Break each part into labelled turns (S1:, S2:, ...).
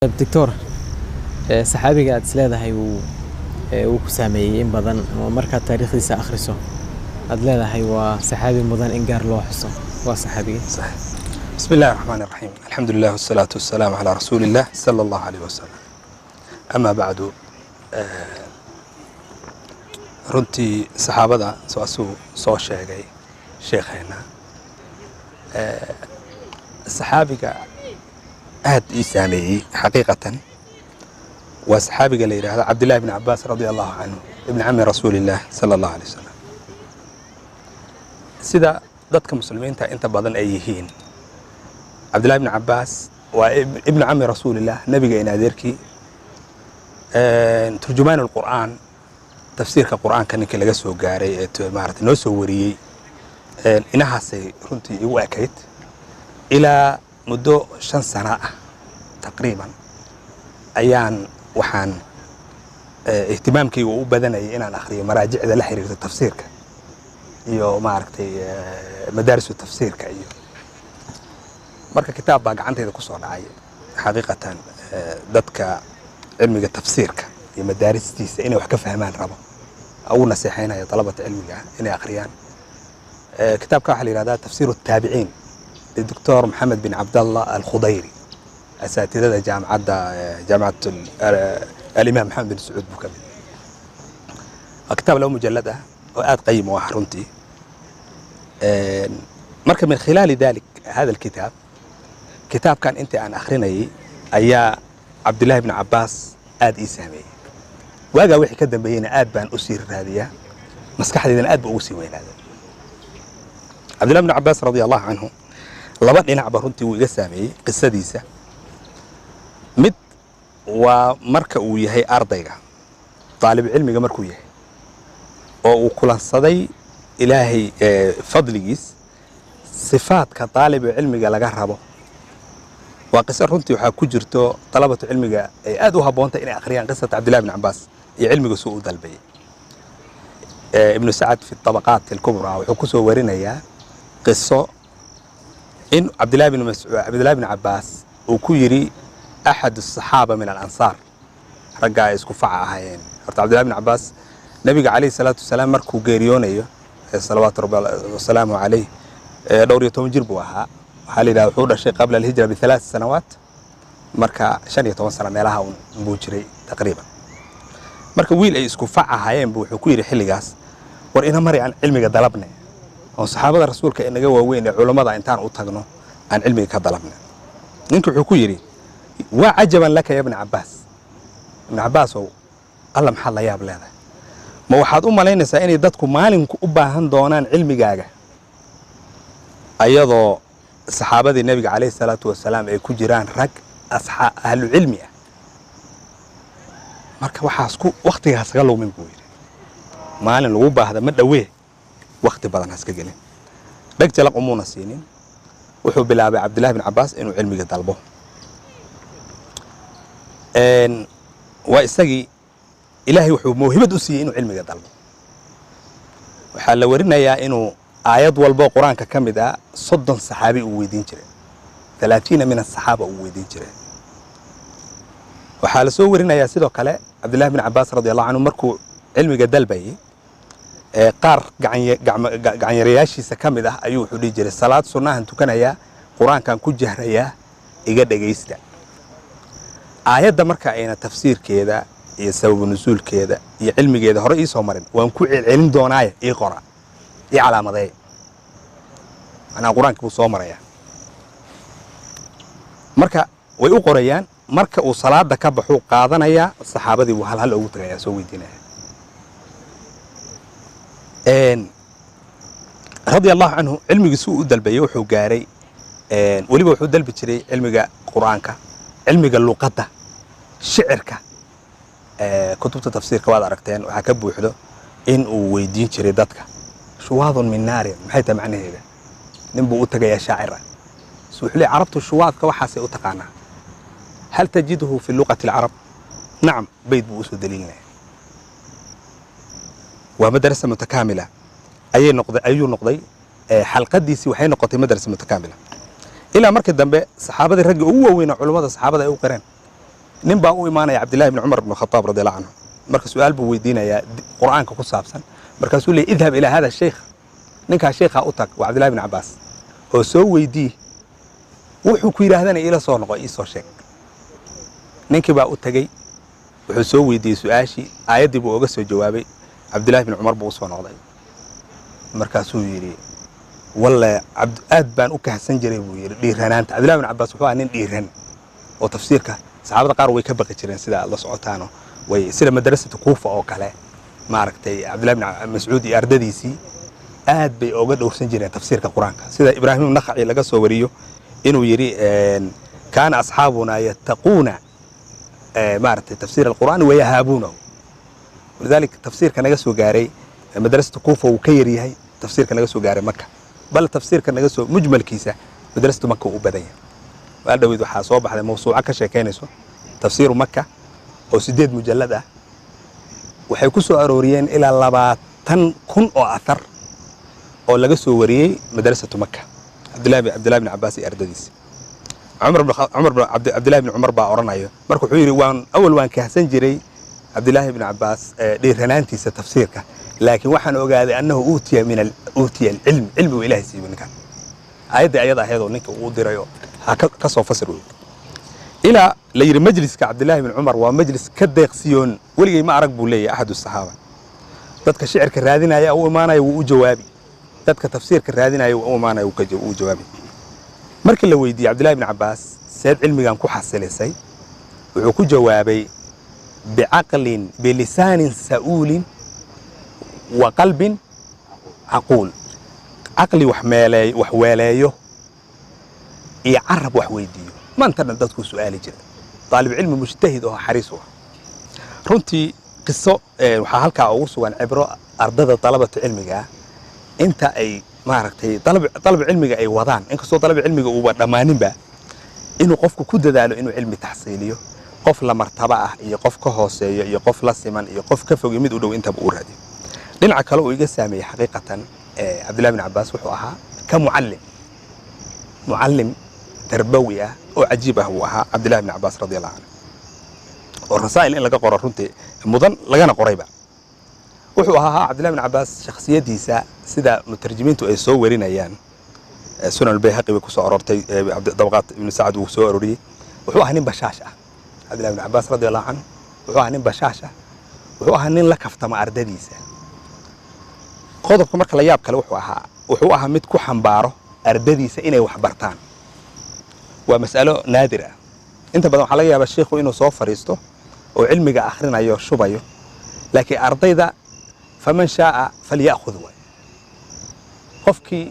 S1: Doctor, saxaabiga aad isleedahay wuu ku saameeyey in badan ama markaad taariikhdiisa akhriso aad leedahay waa saxaabi mudan in gaar loo xuso, waa saxaabigii?
S2: بسم الله الرحمن الرحيم، الحمد لله والصلاة والسلام على رسول الله صلى الله عليه وسلم، أما بعد. Runtii saxaabada asuu soo sheegay sheekheena, saxaabiga aad ii saameeyey xaqiiqatan waa saxaabiga la yidhaahdo Cabdillahi bn Cabaas radia Allahu canhu, ibni cami rasuuli illah sala Allahu alay wasalam. Sida dadka muslimiinta inta badan ay yihiin, Cabdillahi bn Cabaas waa ibnu cami rasuulillah, nebiga in adeerkii, turjumaan alqur'aan, tafsiirka qur'aanka ninkii laga soo gaaray ee maarata noo soo wariyey. Inahaasay runtii igu ekayd ilaa muddo 5 sano ah taqriiban ayaan waxaan ihtimaamkayga u badanayay inaan akhriyo maraajicda la xiriirta tafsiirka iyo maaragtay madaarisu tafsiirka. Iyo marka kitaab baa gacantayda ku soo dhacay. Xaqiiqatan dadka cilmiga tafsiirka iyo madaaristiisa inay wax ka fahmaan rabo ugu naseexaynaya dalabata cilmiga inay akhriyaan kitaabka. Waxaa la yihahdaa Tafsiir Taabiciin lidoctor Maxamed bin Cabdallah Alkhudayri, asaatidada jaamacadda Jaamicat Alimaam Maxamed bin Sacuud buu ka mid. Waa kitaab 2 mujalad ah oo aad qayim u ah runtii. Marka min khilaali dalik hada alkitaab, kitaabkan intii aan akhrinayay ayaa Cabdillahi bn Cabaas aad ii saameeyey. Waagaa wixii ka dambeeyeyna aad baan u sii raadiyaa, maskaxdaydana aad ba ugu sii weynaaday. Cabdillahi bn Cabaas radia Allahu canhu laba dhinacba runtii wuu iga saameeyey qisadiisa. Mid waa marka uu yahay ardayga daalib cilmiga, markuu yahay oo uu kulansaday Ilaahay fadligiis sifaadka daalibu cilmiga laga rabo. Waa qiso runtii waxaa ku jirto dalabatu cilmiga ay aad u haboontay inay akhriyaan qisata Cabdillahi bn Cabaas iyo cilmiga suu u dalbayay. Ibnu Sacad fi Tabaqaat Alkubraa wuxuu ku soo warinayaa qiso in Cabdillahi bin Mascuud, Cabdillahi bin Cabaas uu ku yidhi axad asaxaaba min alansaar, ragga ay isku faca ahaayeen. Horta Cabdillahi bin Cabaas nabiga calayhi salaatu wasalaam markuu geeriyoonayo salawaatu rabbi wasalaamu calayh dhowr iyo toban jir buu ahaa. Waxaa la yidhaha wuxuu dhashay qabla alhijra bithalath sanawaat, marka 15 sano meelaha un buu jiray taqriiban. Marka wiil ay isku fac ahaayeen buu wuxuu ku yidhi xilligaas: "War ina mari aan cilmiga dalabne, oon saxaabada rasuulka inaga waaweyn ee culammada intaan u tagno aan cilmiga ka dalabne." Ninka wuxuu ku yidhi: "Waa cajaban laka ya bna Cabaas, ibna Cabaasow, alla maxaad la yaab leedahay! Ma waxaad u malaynaysaa inay dadku maalinku u baahan doonaan cilmigaaga, ayadoo saxaabadii nebiga calayhi salaatu wasalaam ay ku jiraan rag ahlu cilmi ah? Marka waxaas ku wakhtiga haskaga lumin," buu yidhi. "Maalin lagu baahda ma dhowee, wakhti badan haska gelin." Dheg jalaq umuuna siinin. Wuxuu bilaabay Cabdillahi bin Cabaas inuu cilmiga dalbo. Waa isagii Ilaahay wuxuu mawhibad u siiyey inuu cilmiga dalbo. Waxaa la warinayaa inuu aayad walbo qur-aanka ka mid ah 30 saxaabi uu weydiin jiray, 30 min asaxaaba uu weydiin jiray. Waxaa la soo warinayaa sidoo kale Cabdillahi bin Cabaas radi Allahu canhu markuu cilmiga dalbayay qaar gacanyarayaashiisa ka mid ah ayuu wuxuu dhihi jiray: "Salaad sunnahan tukanayaa, qur-aankan ku jahrayaa, iga dhegaysta aayadda. Marka ayna tafsiirkeeda iyo sababu nusuulkeeda iyo cilmigeeda hore ii soo marin, waan ku celcelin doonaaye ii qora, ii calaamadeey." Macnaha qur-aanka buu soo marayaa. Marka way u qorayaan. Marka uu salaada ka baxuu qaadanayaa, saxaabadii buu hal hal ugu tagayaa, soo weydiinaya. Radia Allahu canhu, cilmigiisu u dalbayay wuxuu gaaray. Weliba wuxuu dalbi jiray cilmiga qur-aanka, cilmiga luqadda, shicirka. Kutubta tafsiirka waad aragteen, waxaa ka buuxdo in uu weydiin jiray dadka: "Shuwaadun min naarin maxay tahay macnaheeda?" Nin buu u tagayaa shaacir ah. Wuxuu leeyahay: "Carabtu shuwaadka waxaasay u taqaanaa, hal tajiduhu fi luqati alcarab?" Nacam, bayd buu usoo daliilinaya. Waa madrasa mutakaamila ayay noqday, ayuu noqday. Xalqadiisii waxay noqotay madrasa mutakaamila ilaa markii dambe saxaabadii raggii ugu waaweynaa culummada saxaabada ay u qireen. Nin baa u imaanaya Cabdillahi bni Cumar bn Khataab radi allahu canhu. Marka su-aal buu weydiinayaa Qur'aanka ku saabsan. Markaasuu leeyay: "Idhab ilaa hada sheikh," ninkaa sheikhaa u tag, waa Cabdillahi bni Cabbaas, oo soo weydii, wuxuu ku yidhaahdana iila soo noqo, ii soo sheeg. Ninkii baa u tegey, wuxuu soo weydiiyey su-aashii, aayaddii buu oga soo jawaabay. Cabdillahi bni Cumar buu u soo noqday. Markaasuu yidhi: "Walle aad baan u kahsan jiray," buu yidhi, "dhiiranaanta." Cabdillahi bin Cabbaas wuxuu ahaa nin dhiiran oo tafsiirka saxaabada qaar way ka baqi jireen, sida aad la socotaano, way sida madrasatu Kuufa oo kale, maaragtay, Cabdillahi bin Mascuud iyo ardadiisii aad bay oga dhowrsan jireen tafsiirka Qur-aanka, sida Ibraahim Naqaci laga soo wariyo inuu yidhi: "Kaana asxaabuna yattaquuna, maaragtay, tafsiir alqur'aani wayahaabuunahu." Walidaalika tafsiirka naga soo gaaray madrasatu Kuufa wuu ka yaryahay tafsiirka naga soo gaaray Maka, bal tafsiirka naga soo mujmalkiisa madrasatu Maka uu u badan yahay. Waa dhaweyd waxaa soo baxday mawsuuco ka sheekaynayso tafsiiru Maka oo 8 mujallad ah. Waxay ku soo arooriyeen ilaa 20,000 oo athar oo laga soo wariyey madrasatu Maka, Cabdillahi bin Cabbaas iyo ardadiisa. Cumar bin Cumar bin Cabdillahi bin Cumar baa odhanayo. Marka wuxuu yidhi: "Waan awal waan kahsan jiray Cabdillaahi bin Cabbaas dhiiranaantiisa tafsiirka, laakiin waxaan ogaaday annahu uutiya min uutiya alcilm, cilmi uu Ilaahay siiyey ninkan." Aayaddii ayada ahaydoo ninka uu dirayo ha ka soo fasir wey. Ilaa la yidhi majliska Cabdillaahi bin Cumar waa majlis ka deeqsiyoon weligay ma arag, buu leeyahay axadu saxaaba. Dadka shicirka raadinaya u imaanaya, wuu u jawaabi. Dadka tafsiirka raadinaya u imaanaya, wuu jawaabi. Markii la weydiiyey Cabdillahi bin Cabbaas: "Seed cilmigan ku xasilisay?" wuxuu ku jawaabay: "Bicaqlin, bilisaanin sa'uulin wa qalbin caquul." Caqli wax meeleeyo, wax weeleeyo, iyo carab wax weydiiyo. Maanta dhan dadkuu su'aali jira, daalib cilmi mujtahid oo xariis u ah. Runtii qiso waxaa halkaa ugu sugan cibro ardada dalabata cilmiga ah inta ay, maaragtay, dalab cilmiga ay wadaan, inkastoo dalab cilmiga uuba dhammaaninba, inuu qofku ku dadaalo inuu cilmi taxsiiliyo, qof la martaba ah iyo qof ka hooseeyo iyo qof la siman iyo qof ka fog iyo mid u dhow intaba uu raadiyo. Dhinaca kale uu iga saameeyey xaqiiqatan Cabdillahi bin Cabbaas wuxuu ahaa ka mucallim, mucallim tarbawi ah oo cajiib ah buu ahaa Cabdillahi bin Cabbaas radi allahu canhu, oo rasaa'il in laga qoro runtii mudan, lagana qorayba. Wuxuu ahaa Cabdillahi bin Cabbaas shakhsiyaddiisa, sida mutarjimiintu ay soo warinayaan, Sunan Albayhaqi bay ku soo aroortay, Dabaqaat Ibnu Sacad wuu soo arooriyey. Wuxuu ahaa nin bashaash ah Cabdillahi bin Cabbaas radi allahu canhu. Wuxuu ahaa nin bashaash ah, wuxuu ahaa nin la kaftama ardadiisa. Qodobka marka la yaab kale wuxuu ahaa mid ku xambaaro ardadiisa inay wax bartaan. Waa mas'alo naadir ah. Inta badan waxaa laga yaabaa sheikhu inuu soo fadhiisto oo cilmiga akhrinayo, shubayo, laakiin ardayda faman shaaa falyakhud waay, qofkii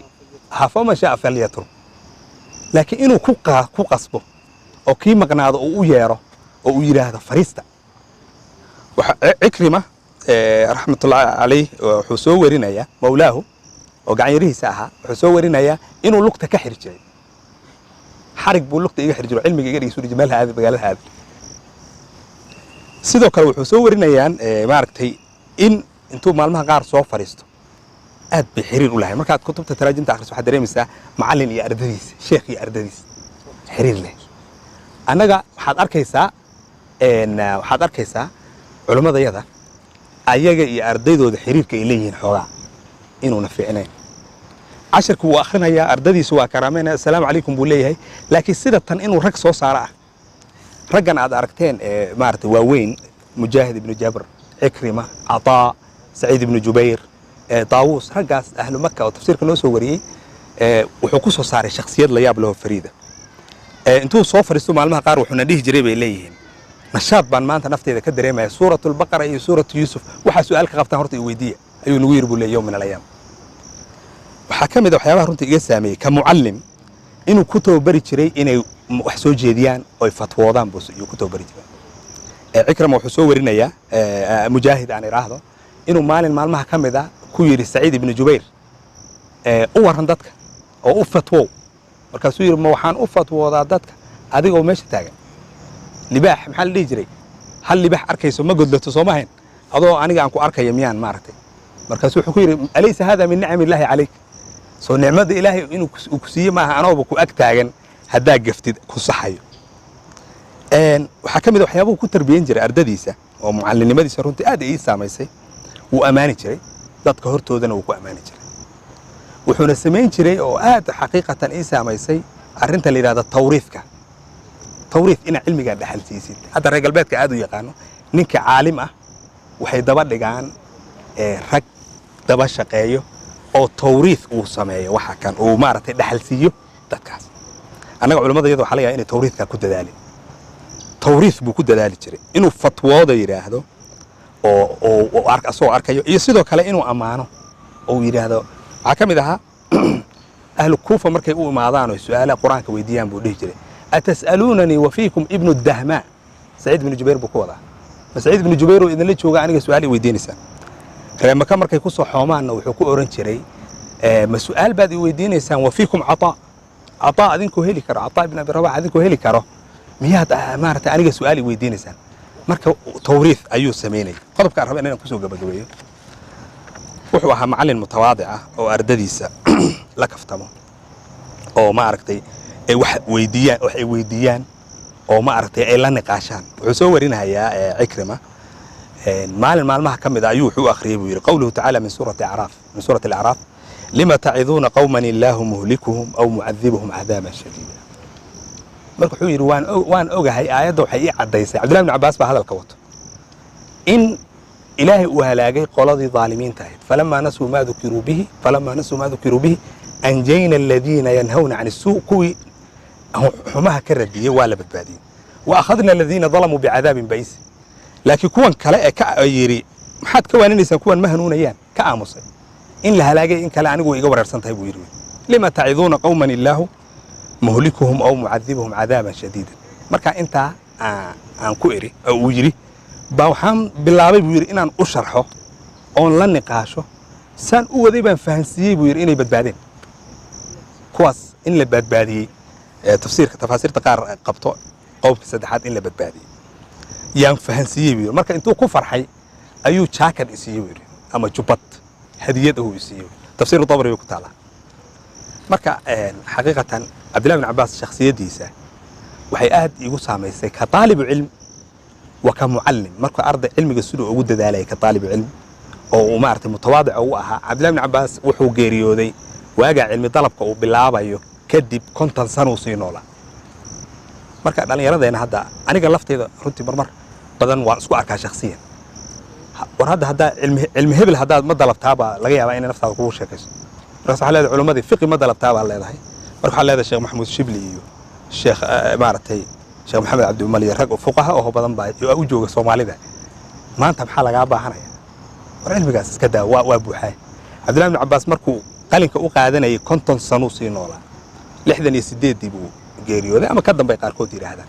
S2: ha, faman shaaa falyatruk. Laakiin inuu ku qasbo oo kii maqnaado uu u yeero oo uu yidhaahdo fariista. Cikrima raxmatullaahi calayh wuxuu soo warinayaa, mawlaahu oo gacan yarihiisa ahaa, wuxuu soo warinayaa inuu lugta ka xiri jiray. "Xarig buu lugta iga xiri jiro, cilmiga iga dhigay, suu meel aadi, magaalada aadi." Sidoo kale wuxuu soo warinayaan, maaragtay, in intuu maalmaha qaar soo fariisto, aad bay xiriir u lahay. Markaad kutubta taraajimta akhriso, waxaad dareemaysaa macallin iyo ardadiisa, sheekh iyo ardadiisa xiriir leh. Annaga waxaad arkaysaa culimmadayada ayaga iyo ardaydooda xiriirka ay leeyihiin xoogaa inuuna fiicnayn. Casharku wuu akhrinayaa, ardadiisu waa karaameynaya, "Assalaamu calaykum" buu leeyahay, laakiin sida tan inuu rag soo saaro ah, raggan aad aragteen ee, maaragtay, waaweyn, Mujaahid ibnu Jabr, Cikrima, Cataa, Saciid ibnu Jubayr, Daawuus, raggaas ahlu Maka oo tafsiirka noo soo wariyey, wuxuu ku soo saaray shakhsiyad la yaab leho fariida. Intuu soo fadhiisto maalmaha qaar wuxuuna dhihi jiray, bay leeyihiin, "Nashaad baan maanta nafteyda ka dareemaya. Suuratu Albaqara iyo Suuratu Yuusuf waxaa su'aal ka qabtaan horta i weydiiya," ayuu nagu yiri, buu leeyahy, yowm min alayaam. Waxaa ka mid a waxyaabaha runtii iga saameeyey ka mucallim inuu ku tababari jiray inay wax soo jeediyaan oy fatwoodaan buu iyuu ku tababari jiray. Cikrama wuxuu soo warinayaa, Mujaahid aan idhaahdo, inuu maalin maalmaha ka mid a ku yidhi Saciid ibnu Jubayr: "U warran dadka oo u fatwow." Markaasuu yidhi: "Ma waxaan u fatwoodaa dadka adigoo meesha taagan? Libaax maxaa la dhihi jiray? Hal libaax arkayso ma godlato, soo ma hayn? Adoo aniga aan ku arkaya miyaan, maaragtay?" Markaasuu wuxuu ku yidhi: "Alaysa hada min nicam illaahi calayk? Soo nicmada Ilaahay inuu uu ku siiye maaha, anooba ku ag taagan haddaa gaftid ku saxayo?" Waxaa ka mid ah waxyaabuhu ku tarbiyan jiray ardadiisa oo mucallinimadiisa runtii aad ii saamaysay. Wuu ammaani jiray dadka hortoodana, wuu ku ammaani jiray. Wuxuuna samayn jiray oo aad xaqiiqatan ii saamaysay arrinta la yidhahda tawriifka, tawriif inaad cilmigaa dhaxal siisid. Hadda reer galbeedka aad u yaqaano ninka caalim ah waxay daba dhigaan rag daba shaqeeyo oo tawriif uu sameeyo, waxa kan uu maaragtay dhaxal siiyo dadkaas. Annaga culimmada iyada waxaa laga yaabaa inay tawriifkaa ku dadaalin. Tawriif buu ku dadaali jiray, inuu fatwooda yidhaahdo oo asagoo arkayo, iyo sidoo kale inuu ammaano oo yidhaahdo. Waxaa ka mid ahaa ahlu Kuufa markay u imaadaan oo su'aalaha Qur-aanka weydiiyaan buu dhihi jiray: "Atas'aluunanii wa fiikum ibnu dahmaa?" Saciid ibnu Jubayr buu ku wadaa. Ma Saciid ibnu Jubayr oo idinla jooga aniga su'aal i weydiinaysaan? Reer Maka markay ku soo xoomaanna wuxuu ku oran jiray: "Ma su'aal baad i weydiinaysaan wa fiikum Cataa? Cataa adinkoo heli karo, Cataa ibn Abi Rabax adinkoo heli karo, miyaad maaragtay aniga su'aal i weydiinaysaan?" Marka tawriif ayuu samaynayay. Qodobka aan raba inaan kusoo gabagabeeyo, wuxuu ahaa macallin mutawaadic ah oo ardadiisa la kaftamo oo maaragtay ay wax weydiiyaan, wax ay weydiiyaan oo maaragtay ay la niqaashaan. Wuxuu soo warinayaa Cikrima, maalin maalmaha ka mid ah ayuu wuxuu u akhriyey buu yidhi qowluhu tacaala min suurati Acraaf, min suurati Alacraaf: "Lima taciduuna qowman illaahu muhlikuhum aw mucadibuhum cadaaban shadiida?" Marka wuxuu yidhi: Waan ogahay aayadda, waxay ii caddaysay," Cabdillahi bn Cabbaas baa hadalka wato, "in Ilaahay uu halaagay qoladii dhaalimiinta ahayd. Falamaa nasuu maa dukiruu bihi, falamaa nasuu maa dukiruu bihi anjayna aladiina yanhawna can isuu." Kuwii xumaha ka radiyey waa la badbaadiyey. "Wa akhadna aladiina dalamuu bicadaabin ba'iis." Laakiin kuwan kale ee ka yidhi "Maxaad ka waaninaysaan kuwan? Ma hanuunayaan," ka aamusay, in la halaagay in kale anigu way iga wareersan tahay buu yidhi. "Lima taciduuna qowman illaahu muhlikuhum aw mucadibuhum cadaaban shadiida?" Marka intaa aan ku iri oo uu yidhi baa waxaan bilaabay buu yidhi inaan u sharxo oon la niqaasho. Saan u waday baan fahansiiyey buu yidhi inay badbaadeen kuwaas, in la badbaadiyey. Tafsiirka tafaasiirta qaar qabto qowmka saddexaad in la badbaadiyey yaan fahansiiyey buu yidhi. Marka intuu ku farxay ayuu jaakad isiiyey buu yidhi, ama jubbad hadiyad ahuu isiiyey. Tafsiiru Tabri bay ku taalaa. Marka xaqiiqatan Cabdillahi bin Cabbaas shakhsiyaddiisa waxay aad iigu saamaysay ka taalibu cilm wa ka mucallim. Marka arday cilmiga siduu ugu dadaalayay ka taalibu cilm oo uu maaragtay mutawaadic ugu ahaa. Cabdillahi bin Cabbaas wuxuu geeriyooday waagaa cilmi dalabka uu bilaabayo kadib 50 sanuu sii noolaa. Marka dhallinyaradeenna hadda, aniga lafteyda runtii marmar badan waan isku arkaa shakhsiyan. War hadda haddaa cilmi hebel haddaad ma dalabtaabaa laga yaabaa inay naftaada kugu sheekayso. Markaas waxaa leedahay culimmadii fiqi ma dalabtaa baa leedahay. Marka waxaa leedahay Sheekh Maxamuud Shibli iyo Sheekh maaragtay Sheekh Maxamed Cabdiumal iyo rag fuqaha oo badan baa u jooga Soomaalida. Maanta maxaa lagaa baahanaya? War cilmigaas iska daa, waa buuxaa. Cabdillahi bin Cabbaas markuu qalinka u qaadanayay 50 sanuu sii noolaa. 68-dii buu geeriyooday ama ka dambay qaarkood yidhaahdaan.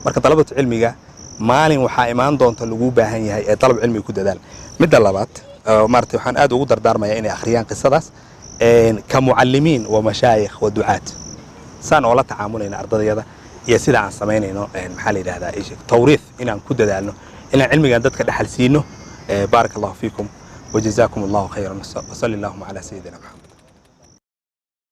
S2: Marka dalabatu cilmiga maalin waxaa imaan doonta laguu baahan yahay ee dalab cilmiga ku dadaal. Midda labaad, maaragtay waxaan aad ugu dardaarmayaa inay akhriyaan qisadaas ka mucallimiin wa mashaayikh wa ducaat, saan oo la tacaamulayna ardadayada iyo sida aan samaynayno, maxaa la yidhahdaa, tawriif inaan ku dadaalno, inaan cilmigan dadka dhaxal siino. Baaraka Allahu fiikum wajazaakum Allahu khayran wasali allahuma calaa sayidina Maxamed.